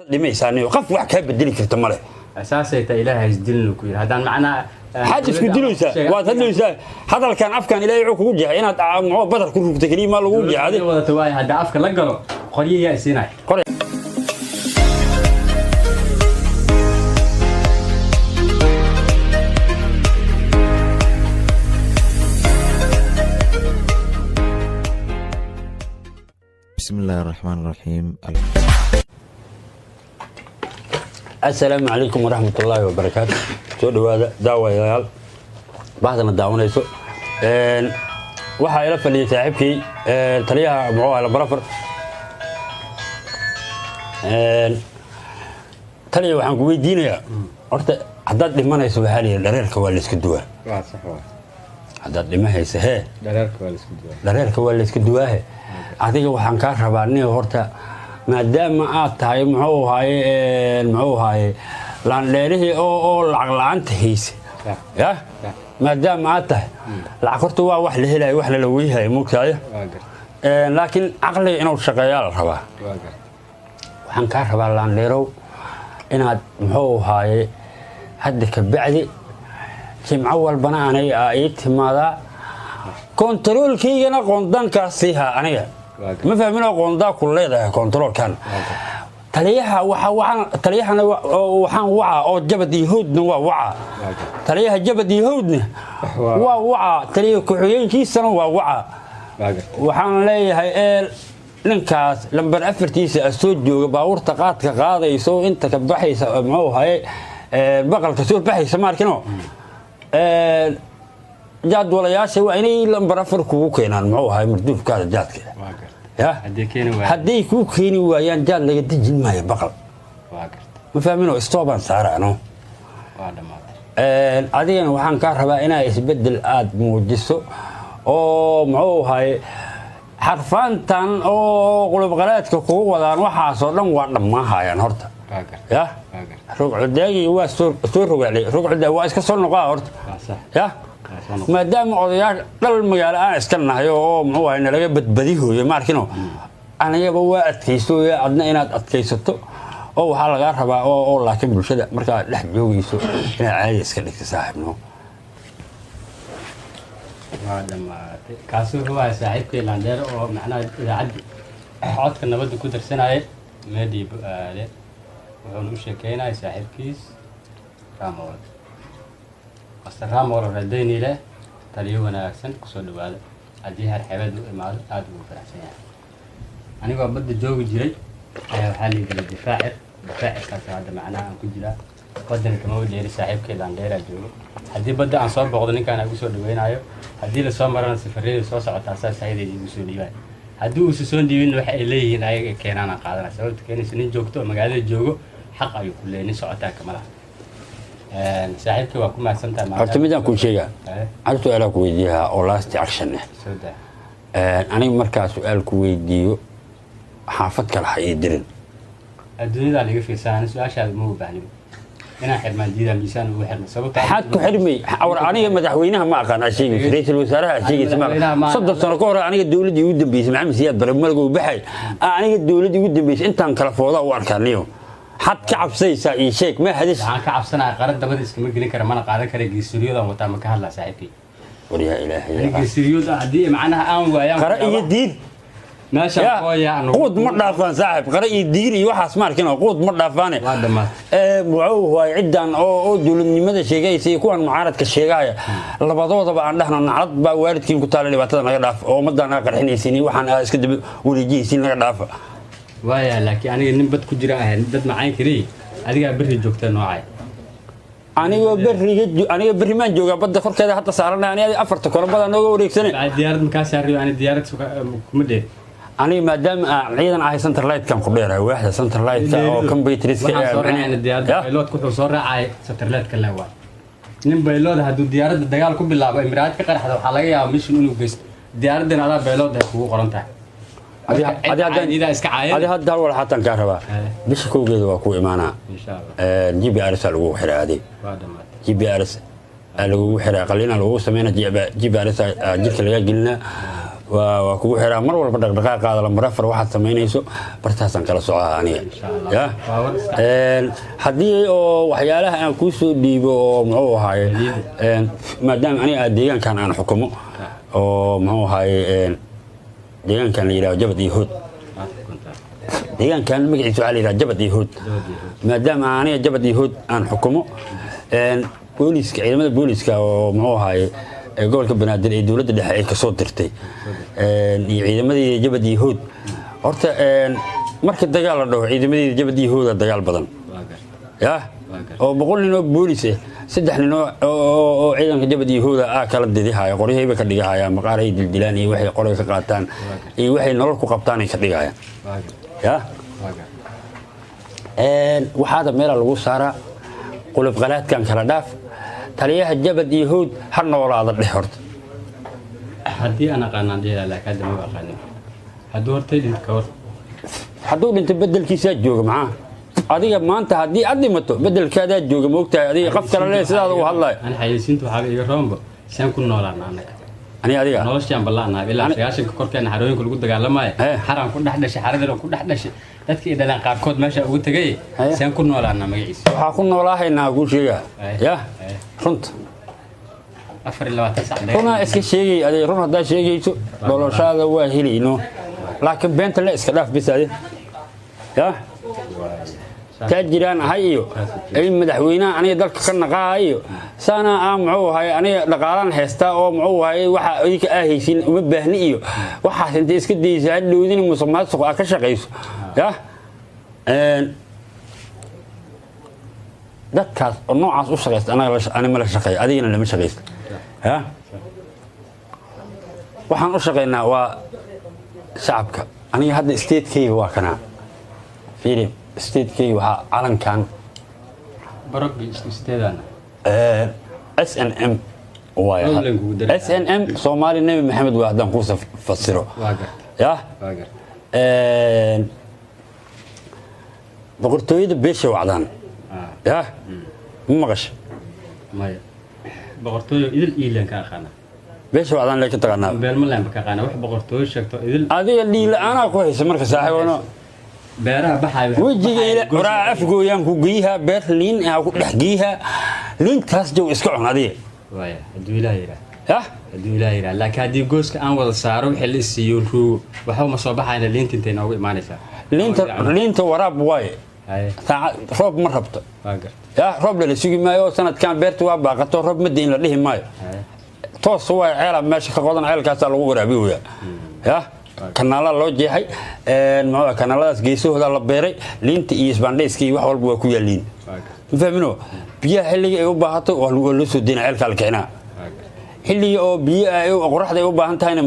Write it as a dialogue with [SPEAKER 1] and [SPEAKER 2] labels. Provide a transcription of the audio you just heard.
[SPEAKER 1] Dhimaysaaniyo qof wax kaa bedeli karta male.
[SPEAKER 2] Saasay tahay, Ilaahay isdilinu ku yidhi haddaan macnaha.
[SPEAKER 1] Maxaad isku dilaysaa? Waad hadlaysaa hadalkan, afkan Ilaahay wuxuu kugu jeexay inaad muxuu badar ku rugta keliya maa lagu jeexday.
[SPEAKER 2] Wadata waay, hadda afka la galo qoryihiyaa isiinaya.
[SPEAKER 1] Qoray.
[SPEAKER 3] بسم الله الرحمن الرحيم.
[SPEAKER 1] Assalaamu calaykum waraxmat ullaahi wabarakaatu. Soo dhowaada daawayaal, bahdana daawanayso. Waxaa ila fadhiyay saaxiibkii taliyaha, muxuu ahaa, lambar 4. Taliya, waxaan ku weydiinayaa horta, haddaad dhimanayso waxaa la yidhi dhareerka waa layska duwaa.
[SPEAKER 2] Waa sax waa.
[SPEAKER 1] Haddaad dhimahaysa hee?
[SPEAKER 2] Dhareerka waa laisku duwaa.
[SPEAKER 1] Dhareerka waa layska duwaahe. Adiga waxaan kaa rabaa nin horta, maadaama aad tahay muxuu ahaaye laandheerihii oo lacag la-aanta hayse.
[SPEAKER 2] Sax.
[SPEAKER 1] Ya.
[SPEAKER 2] Sax.
[SPEAKER 1] Maadaama aad tahay, lacag horta waa wax la helayo, wax lala weyhayo, mogtahay?
[SPEAKER 2] Waa garta.
[SPEAKER 1] Laakiin caqliga inuu shaqeeyaa la rabaa.
[SPEAKER 2] Waa garta.
[SPEAKER 1] Waxaan kaa rabaa, laandheerow, inaad muxuu ahaaye hadda ka bacdi jimco walbana aniga aa ii timaadaa, kontaroolkaygana qoondaankaas siihaa aniga.
[SPEAKER 2] Waa garta.
[SPEAKER 1] Ma fahminoo? Qoondaa ku leedahay kontaroolkan taliyaha. Waxa waxaan taliyahana oo waxaan wacaa oo jabad iyo howdna waa wacaa.
[SPEAKER 2] Waa garta.
[SPEAKER 1] Taliyaha jabad iyo howdna waa wacaa, taliya ku-xigeenkiisana waa wacaa.
[SPEAKER 2] Waa garta.
[SPEAKER 1] Waxaan leeyahay eel ninkaas lambar afartiisa a soo jooga, baabuurta qaadka qaadayso, inta ka baxaysa, muxuu ahaye, baqalka soo baxaysa, maarkino jaadwalayaasha waa inay lambar 4 kugu keenaan, muxuu ahaye, marduufkaada jaadka.
[SPEAKER 2] Waa garta.
[SPEAKER 1] Ya.
[SPEAKER 2] Haddii keeni waaya?
[SPEAKER 1] Hadday kuu keeni waayaan, jaad laga dejin maayo baqal.
[SPEAKER 2] Waa garta.
[SPEAKER 1] Ma fahmino? Istoobaan saaraano.
[SPEAKER 2] Waa dhammaatay.
[SPEAKER 1] Adigana waxaan kaa rabaa inaa isbedel aada muujiso oo muxuu ahaye xarfaantan oo qulubqalaadka kugu wadaan, waxaasoo dhan waa dhammaahayaan horta.
[SPEAKER 2] Waa garta.
[SPEAKER 1] Ya.
[SPEAKER 2] Waa garta.
[SPEAKER 1] Rogcodaagii waa soo rogaalay, rogcodaa waa iska soo noqaa horta.
[SPEAKER 2] Waa sax.
[SPEAKER 1] Ya.
[SPEAKER 2] Waa soo noqon.
[SPEAKER 1] Maadaama odayaal dhal magaalo aan iska nahay oo muxuu ahay nalaga badbadihooyo, maarkino anigaba waa adkaysooya, adna inaad adkaysato oo waxaa lagaa rabaa oo laakiin bulshada markaad dhex joogayso inaad caadi iska dhigto, saaxiibno.
[SPEAKER 2] Waa dhammaatay. Kaasi wuxuu ahay saaxiibkay Landheer oo macnaha idaacadda codka nabadda ku darsanayay meedii bu-aale, wuxuuna u sheekeynayay saaxiibkiis Ramool, Master Ramool Radayni leh. Taliyo wanaagsan kusoo dhawaada. Haddii harxebeed u imaado, aada ugu faraxsan yahay. Anigoo badda joogi jiray ayaa waxaa la yidhi difaacir, difaacirkaas hadda macnaha aan ku jiraa, baddana kama dheeri, saaxiibkay Landheeraa joogo. Haddii badda aan soo booqdo, ninkaan igu soo dhaweynayo. Haddii lasoo marana, safariyada soo socotaa saas saayadeyda igu soo dhiibayo. Haddii uusa soo dhiibin, waxa ay leeyihiin ayaga keenaan aan qaadanaya. Sababta keenaysa, nin joogto oo magaalada joogo xaq ayuu ku leeyahay, nin socotaa kama laha. Saaxiibkii, waa ku mahadsantahay.
[SPEAKER 1] Horta midaan kuu sheegaa. Hal su-aalaa ku weydiiyaa oo last action ah.
[SPEAKER 2] Soo daa.
[SPEAKER 1] Aniga markaa su-aal ku weydiiyo, xaafad kale ha ii dirin.
[SPEAKER 2] Adduunyadaa laga fiirsanaa, su-aashaada ma u baahniba inaan xirmaan diidaa, miisaan ugu xirma sababta.
[SPEAKER 1] Maxaad ku xirmay? War aniga madaxweynaha ma aqaan aa sheegaysa, ra'iisul wasaaraha aa sheegaysa ma
[SPEAKER 2] Madaxweynaha
[SPEAKER 1] aqaan. 30 sano ka hor aniga dowladdii ugu dambeysay Maxamed Siyaad Bare malgow baxay. Aniga dowladdii ugu dambeysay intaan kala foodaa u arkaa niyo. Xad ka cabsaysaa ii sheeg, ma hadis.
[SPEAKER 2] Waxaan ka cabsanayaa qaran dabada iskama gelin kara, mana qaadan kara. Geesuriyadan wataa, ma ka hadlaa, saaxiibkay?
[SPEAKER 1] War yaa Ilaahay.
[SPEAKER 2] Aniga geesuriyood haddii macnaha aan waayaan
[SPEAKER 1] Qara iyo diir.
[SPEAKER 2] Meeshaan
[SPEAKER 1] Ya,
[SPEAKER 2] kooya.
[SPEAKER 1] Quud ma dhaafaan, saaxib. Qara iyo diir iyo waxaas ma arkin oo quud ma dhaafaane.
[SPEAKER 2] Waa dhammaatay.
[SPEAKER 1] Muxuu waay ciddan oo dowladnimada sheegaysa iyo kuwan mucaaradka sheegaya, labadoodaba aan dhahno naclad baa waalidkiin ku taala. Dhibaatada naga dhaaf oo ummaddan aa qarxinaysiin iyo waxaan aa iska daba wareejiyaysiin naga dhaafa.
[SPEAKER 2] Waaya, laakiin aniga nin bad ku jira ahayn dad macaan kariy, adigaa berri joogta noocay.
[SPEAKER 1] Anigoo berriga aniga berri maan joogaa, badda korkeeda hadda saarana ani afarta korobada nooga wareegsane.
[SPEAKER 2] Bacad diyaarad makaa saariyo, ani diyaarad kuma dheer.
[SPEAKER 1] Aniga maadaama aan ciidan ahay, centerlightkan ku dheerahay, waaxda centerlightka oo computeriska.
[SPEAKER 2] Waxaan soo raacayna diyaaradda, bayloodka wuxuu soo raacay satellite-ka le waay. Nin baylood hadduu diyaaradda dagaal ku bilaabo, imiraad ka qarxda, waxaa laga yaabaa mission inuu geysto. Diyaaraddan adaa baylood ay kugu qoran tahay. Idaa iska
[SPEAKER 1] Adi
[SPEAKER 2] caayeen.
[SPEAKER 1] Hadda hal wal xataan kaa rabaa. Bisha kowgeeda waa ku imaanaa.
[SPEAKER 2] Insha Allah.
[SPEAKER 1] GPRS aa lagu xiraa adi.
[SPEAKER 2] Waa dhammaatay.
[SPEAKER 1] GPRS aa lagugu xiraa, qaliina lagugu sameynaa, GPRS aa jirka lagaa gelinaa. Waa kugu xiraa mar walba dhaqdhaqaaqaada lambar 4 waxaad samaynayso bartaasaan kala socdaa aniga.
[SPEAKER 2] Insha Allah.
[SPEAKER 1] Ya.
[SPEAKER 2] Waa war iska-
[SPEAKER 1] Haddii oo waxyaalaha aan kuu soo dhiibo oo muxuu ahaaye, maadaama aniga aad deegaankan aan xukumo oo muxuu ahaaye, deegaankan la yidhaho Jabad iyo Hood.
[SPEAKER 2] Aad xukuntaa.
[SPEAKER 1] Deegaankan magaciisa waxaa la yidhaha Jabad iyo Hood.
[SPEAKER 2] Jabad iyo Hood.
[SPEAKER 1] Maadaama aniga Jabad iyo Hood aan xukumo, booliska, ciidamada booliska oo muxuu ahaaye ee gobolka Banaadir ee dowladda dhexe ay kasoo dirtay, iyo ciidamadii Jabad iyo Hood, horta marka dagaal la dhaho ciidamadii Jabad iyo Hooda dagaal badan.
[SPEAKER 2] Waa garta.
[SPEAKER 1] Ya.
[SPEAKER 2] Waa garta.
[SPEAKER 1] Oo 100 nin oo boolis ah, 3 nin oo ciidanka Jabad iyo Hooda ah kala didihaya, qoryahayba ka dhigahayaan, maqaaray dildilaan iyo waxay qoryo ka qaataan iyo waxay nolol ku qabtaan ay ka dhigayaan.
[SPEAKER 2] Waa garta.
[SPEAKER 1] Ya.
[SPEAKER 2] Waa garta.
[SPEAKER 1] Waxaada meela lagu saaraa qulub qalaadkan kala dhaaf, taliyaha Jabad iyo Hawd ha noolaada dheh horta.
[SPEAKER 2] Haddii aan aqaanaan dhihi lahaa, laakiin hadda ma aqaanin. Hadduu hortay dhinto ka hor?
[SPEAKER 1] Hadduu dhinto bedelkiisaa jooga. Maxaa adiga maanta haddii aad dhimato bedelkaadaa jooga, maogtahay? Adiga qof kale le sidaada u hadlayo.
[SPEAKER 2] Ani xayeysiinta waxaaba iga roonba saan ku noolaana annaga.
[SPEAKER 1] Ani adiga
[SPEAKER 2] Noloshaan ballaanahay ilaa 90-ka korkeena xarooyinka lagu dagaalamaayo. Xaraan ku dhex dhashay, xaradan ku dhex dhashay, dadkii dhaleen qaarkood meesha ugu tegay. Saan ku noolaana magaciisa?
[SPEAKER 1] Waxaa ku noolaahaynaa kuu sheegaa. Ya. Runta.
[SPEAKER 2] 24 sac dagaal.
[SPEAKER 1] Runaa iska sheegay adiga. Run haddaa sheegayso noloshaada waa helayno, laakiin beenta le iska dhaaf bis adi. Ya, taajiraan ahay iyo in madaxweynaha aniga dalka ka naqaa iyo saana aan muxuu ahay aniga dhaqaalaan haystaa oo muxuu ahay waxa idinka aa haysin uma baahni iyo waxaas intay iska daysa hadhowdina musuq maasuq aa ka shaqayso. Ya, dadkaas oo noocaas u shaqaysta anaga ani ma la shaqeeyo, adigana lama shaqaysta. Ya, waxaan u shaqaynaa waa shacabka. Aniga hadda statekeyga waa kanaa, fiiri, statekeyga waxaa calankan.
[SPEAKER 2] Barogbi isku sideedaana.
[SPEAKER 1] SNM waay.
[SPEAKER 2] Howlan kugu daray.
[SPEAKER 1] SNM Soomaali Nebi Maxamed waa haddaan kuu fasiro.
[SPEAKER 2] Waa garta.
[SPEAKER 1] Ya.
[SPEAKER 2] Waa garta.
[SPEAKER 1] Boqortooyada beesha wacdaan. Ya, ma maqasha?
[SPEAKER 2] Maya, boqortooyo idil iilan ka aqaana.
[SPEAKER 1] Beesha wacdaan lee ka taqaanaa.
[SPEAKER 2] Beelmaland ka aqaana wax boqortooyo sheegto idil.
[SPEAKER 1] Adiga dhiila-aanaa ku haysa marka saaxiibano.
[SPEAKER 2] Beeraha baxayo.
[SPEAKER 1] Wejiga ila waraa afgooyaan ku geeyaha beer liin ah ku dhex geeyaha, liintaas jow iska cun adiga.
[SPEAKER 2] Waaya, hadduu Ilaah yidhaah.
[SPEAKER 1] Ya.
[SPEAKER 2] Hadduu Ilaah yidhaah, laakiin haddii gooska aan wada saaro wixii la isiiyo ruugo waxba ma soo baxayna, liinta intay noogu imaanaysaa.
[SPEAKER 1] Liinta waraab waaye.
[SPEAKER 2] Haye.
[SPEAKER 1] Saaca roob ma rabto.
[SPEAKER 2] Waa garta.
[SPEAKER 1] Ya, roob lala sugi maayo oo sanadkan beerta waa baaqato roob ma in la dhihi maayo.
[SPEAKER 2] Haye.
[SPEAKER 1] Toos waay, ceelaa meesha ka qodan, ceelkaasaa lagu waraabi waya. Ya, kanaalaa loo jeexay, muxuu ahaa, kanaaladaas geesahooda la beeray liinta iyo isbaandhayska iyo wax walba waa ku yaaliin.
[SPEAKER 2] Waa garta.
[SPEAKER 1] Ma fahmino? Biyaha xilliga ay u baahato waa loo soo deyna, ceelkaa la kicinaa.
[SPEAKER 2] Waa garta.
[SPEAKER 1] Xilliga oo biyo ay qoraxda ay u baahan tahayna.